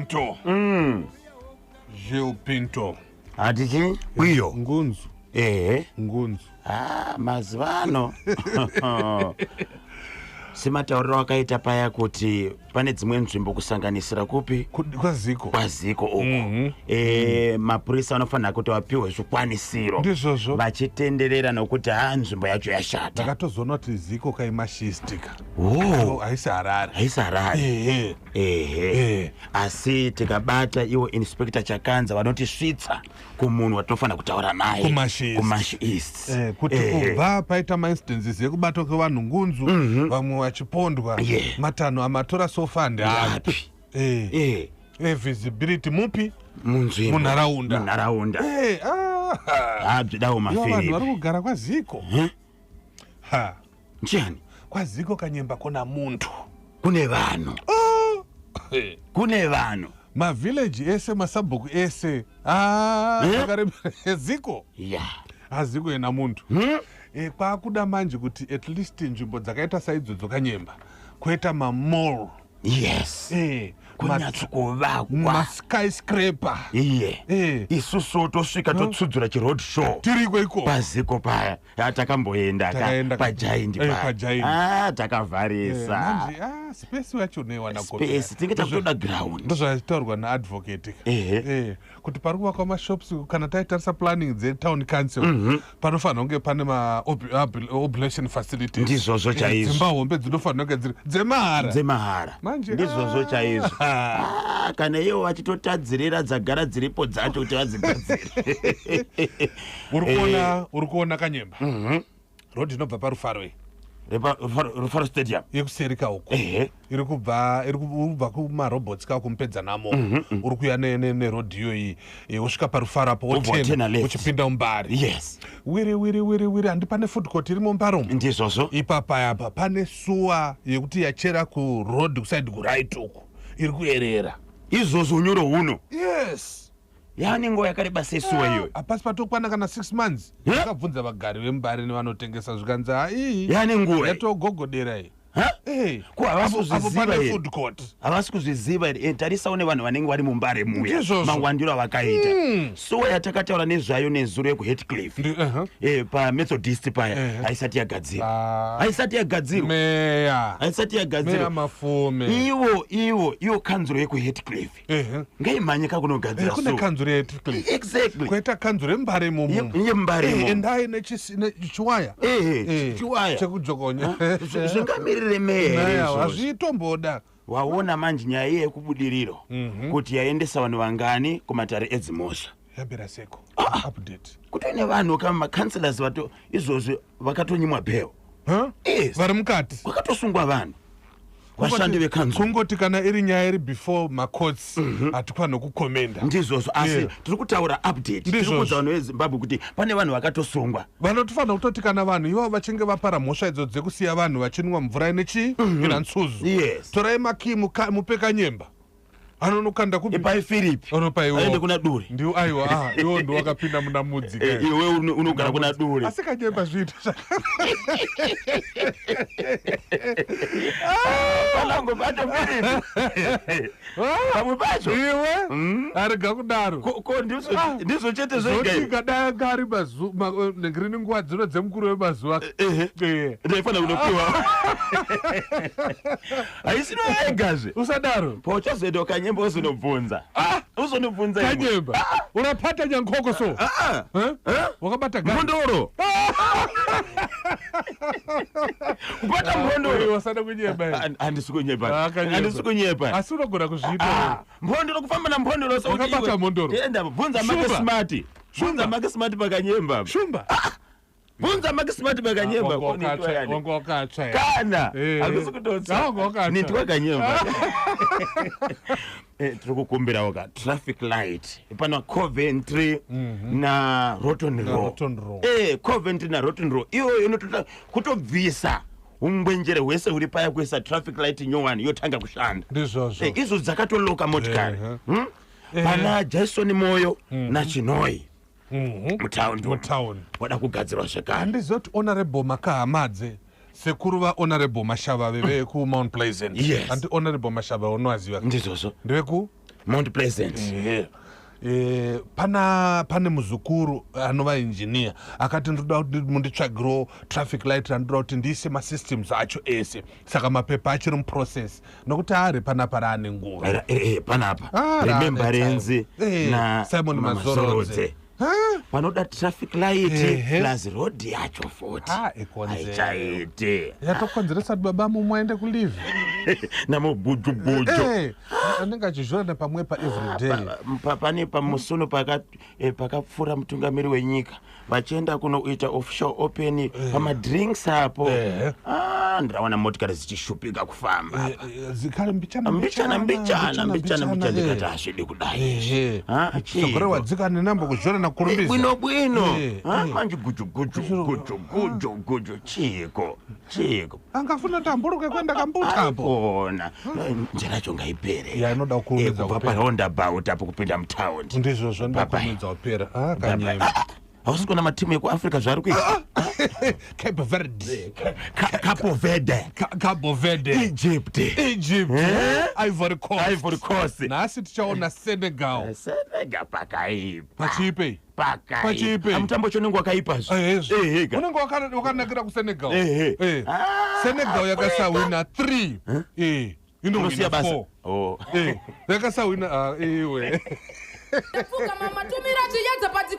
Pinto. Gil Pinto. Hatichi kwiyo. Ngunzu. Ehe. Ngunzu. Ah, mazuva ano sematauriro akaita paya kuti pane dzimwe nzvimbo, kusanganisira kupi? Kwaziko. Kwaziko uku. Mapurisa anofanira kuti vapiwe zvikwanisiro. Ndizvozvo. Vachitenderera, nokuti ha, nzvimbo yacho yashata. Ndakatozoona kuti Ziko kaimashistika. Oh. Haisi Harare. Haisi Harare. Ehe. Ehe. Eh. Asi tikabata iwo Inspector Chakanza vanotisvitsa kumunhu watinofanira kutaura naye. Kumashi East. Kumashi East. Kuti kubva paita maincidences ekubatwa kwevanhu ngunzu, vamwe vachipondwa, matanho amatora so far ndeapi? Api? Visibility mupi? Munzvimbo. Munharaunda. Munharaunda. Ah. Habzidawo Ivo vanhu vari mafiripi. kugara kwaZiko. Ha. Ndiani? Kwaziko kanyemba kona muntu. Kune vanhu. Oh. Kune vanhu. Mavhileji ese, masabhuku ese. Ah, Eh? Ziko. Haziko ena muntu. Kwakuda manje kuti at least nzvimbo dzakaita saidzodzo kanyemba kuita mamall. Kunyatsokuvakwa. Maskyscraper. Iye. Isusu tosvika totsudzura chiroad show. Tiriko iko. Paziko paya. Ya, takamboenda ka Takaenda pagiant paya. paGiant. Ah, takavharisa. Manje ah, space yacho unoiwana. Space tinge takutoda ground. Ndozvaitaurwa naadvocate ka. Kuti pari kuvakwa mashops, kana taitarisa planning dzetown council, panofanira kunge pane maablution facilities. Ndizvozvo chaizvo. Dzimba hombe dzinofanira kunge dziri dzemahara. Dzemahara. Manje Ndizvozvo ah. chaizvo. Ah, kana ivo vachitotadzirira dzagara dziripo dzacho kuti vadzigadzire. Uri kuona kanyemba, road inobva paRufaro iyi. Rufaro Stadium. Yekuseri kauko. Iri kubva kumarobots kakumupedza namo, uri kuya neroad iyoyi, wosvika paRufaro apo. Wobva wotena watena left. Uchipinda muMbare. Wiri wiri wiri wiri, handi pane food court irimo muMbare umu? Ndizvozvo. Ipapa apa pane sewer yekuti yachera kuroad kuside kuright uku, iri kuyerera. Izvozvo unyoro huno. Yes. Yaane nguva yakareba sesewer iyoyo. Hapasi patokwana kana 6 months. Akabvunza vagari vemuMbare nevanotengesa, zvikanzi hai. Yaane nguva. Yatogogodera iyi. Ha? Ko havasi Apo kuzviziva pane here? food court. Havasi kuzviziva here? Tarisawo nevanhu vanenge vari muMbare muya. Ndizvozvo. Mawandiro avakaita. Sewer yatakataura nezvayo nezuro yekuHatcliffe, paMethodist paya, haisati yagadzirwa. Ah. Haisati yagadzirwa. Meya. Haisati Meya yagadzirwa. Mafume. Iwo kanzuro yekuHatcliffe ngaimhanye kakunogadzira Kune sewer. kanzuro yeHatcliffe. Exactly. Koita kanzuro yeMbare imomo. YeMbare imomo. Endai nechiwaya. Chiwaya. Chekujokonya. Zvingamirire meya here Meya, izvozvo? Hazvitomboda. Waona manje nyaya iye yekubudiriro kuti yaendesa vanhu vangani kumatare edzimhosva? Yambira seko update. Kutone vanhu kama macouncillors vato izvozvi vakatonyimwa bail. Huh? Yes. Vari mukati. Kwakatosungwa vanhu, vashandi vekanzuro. Kungoti kana iri nyaya iri before macourts, hatikwanhi kucommenta. Ndizvozvo, asi tiri kutaura update, tiri Ndizvozvo. kuudza vanhu veZimbabwe kuti pane vanhu vakatosungwa. Vanotofanira kutoti kana vanhu ivavo vachinge vapara mhosva idzo dzekusiya vanhu vachinwa mvura ine chii, ina nsuzu, torai makii, mupe kanyemba anonokanda kupi? Ipai Philip. Anopa iwo. Aende kuna Dure. Ndiwo, aiwa, ah, iwo ndiwo wakapinda muna mudzi. Iwe unogara kuna Dure. Asi kanyemba zviito Palango pacho, Philip, pamwe pacho. Iwe arega kudaro. Ko ndizvo chete zvega. Zvotika dai anga ari ngirini nguva dzino dzemukuru wemazuva. Ndaifanira kunopiwa, haisino yegazve. Usadaro. Pauchazoenda ukanyemba uzonobvunza, uzonobvunza imwe. Kanyemba unapata nyankoko so. Ah, Eh? Wakabata gari. Mhondoro, kubata mhondoro. Wasada kunyemba iwe. Handisi kunyepa. Ah, kanyemba. Handisi kunyepa. Asi unogona kuzviita. Ah, mhondoro, kufamba namhondoro. Wakabata mhondoro. Enda bvunza Shumba. Make Smart, bvunza Make Smart pakanyemba. Shumba. Bvunza Make Smart pakanyemba. Wanga wanga wakatsva here? Kana hakusi Ah, kutotsa. wanga wakatsva. Nitwa kanyemba. Tiri kukumbirawo ka traffic light pana Coventry na Rotten Na Row. Rotten Row. Coventry na Rotten Row iyoyo inotoda kutobvisa ungwenjere hwese huri paya, kuisa traffic light nyowani yotanga kushanda. Ndizvozvo. Izvo dzakatoloka motikari. Pana Jason Moyo naChinoi mutaundi. Mutauni. Wada kugadzirwa zvekare. Handizoti Honorable Makahamadze, sekuru vaHonorable Mashavave vekuMount Pleasant? Yes. Handi Honorable Mashavave unovaziva? Ndizvozvo. Ndeveku Mount Pleasant. Eh, pana pane muzukuru anova engineer akati ndoda kuti munditsvagirewo traffic light randoda kuti ndiise masystems acho ese. Saka mapepa achiri muprocess nokuti ari panapa raane nguva. Panapa Ah, raane Remembrance time. na Simon Mama Mazorodze. Zorodze. Panoda traffic light plus road yacho futi. Ah, ikonzero. Haichaite. Yatokonzeresa kuti baba mumwe aende kulive. Namugujuguju. Anenge achizviona pamwe paeveryday. Pane pamusuno pakapfuura mutungamiri wenyika vachienda kunoita official open pamadrinks apo. Ah, ndiraona motikari dzichishupika kufamba. Zikhale mbichana. Mbichana mbichana mbichana mbichana, ndikati hazvidi kudai. Ah, Sogore chiko. wadzikane nambo kuzviona nakurumbidza. Bwino bwino. Ah, manje guju guju guju guju guju, chiko chiko. Angafuna kuti amburuke kuenda kambuta apo. Kona njira yacho ngaipere. Ya, inoda kukurumidza Kubva kupera. paroundabout apo kupinda mutaundi. Ndizvozvo, Bye-bye. ndakurumidza kupera. Ah, kanyema. Hausi kuona matimu ekuAfrica zvaari kuita? Cape Verde. Capo Verde. Cabo Verde. Egypt. Egypt. Eh? Ivory Coast. Ivory Coast. Nhasi tichaona Senegal. Senegal pakaipa. Pachiipei? Pachiipi? Pakaipa, mutambo wacho unenge wakaipazve. Eheka. Unenge wakanakira kuSenegal. Ehe. Eh. Ah, Senegal yakasawina 3, inowina Unosiya basa. 4. Oh. Yakasawina, ah, iwe. Pfuka mama tumira chiyedza padziko.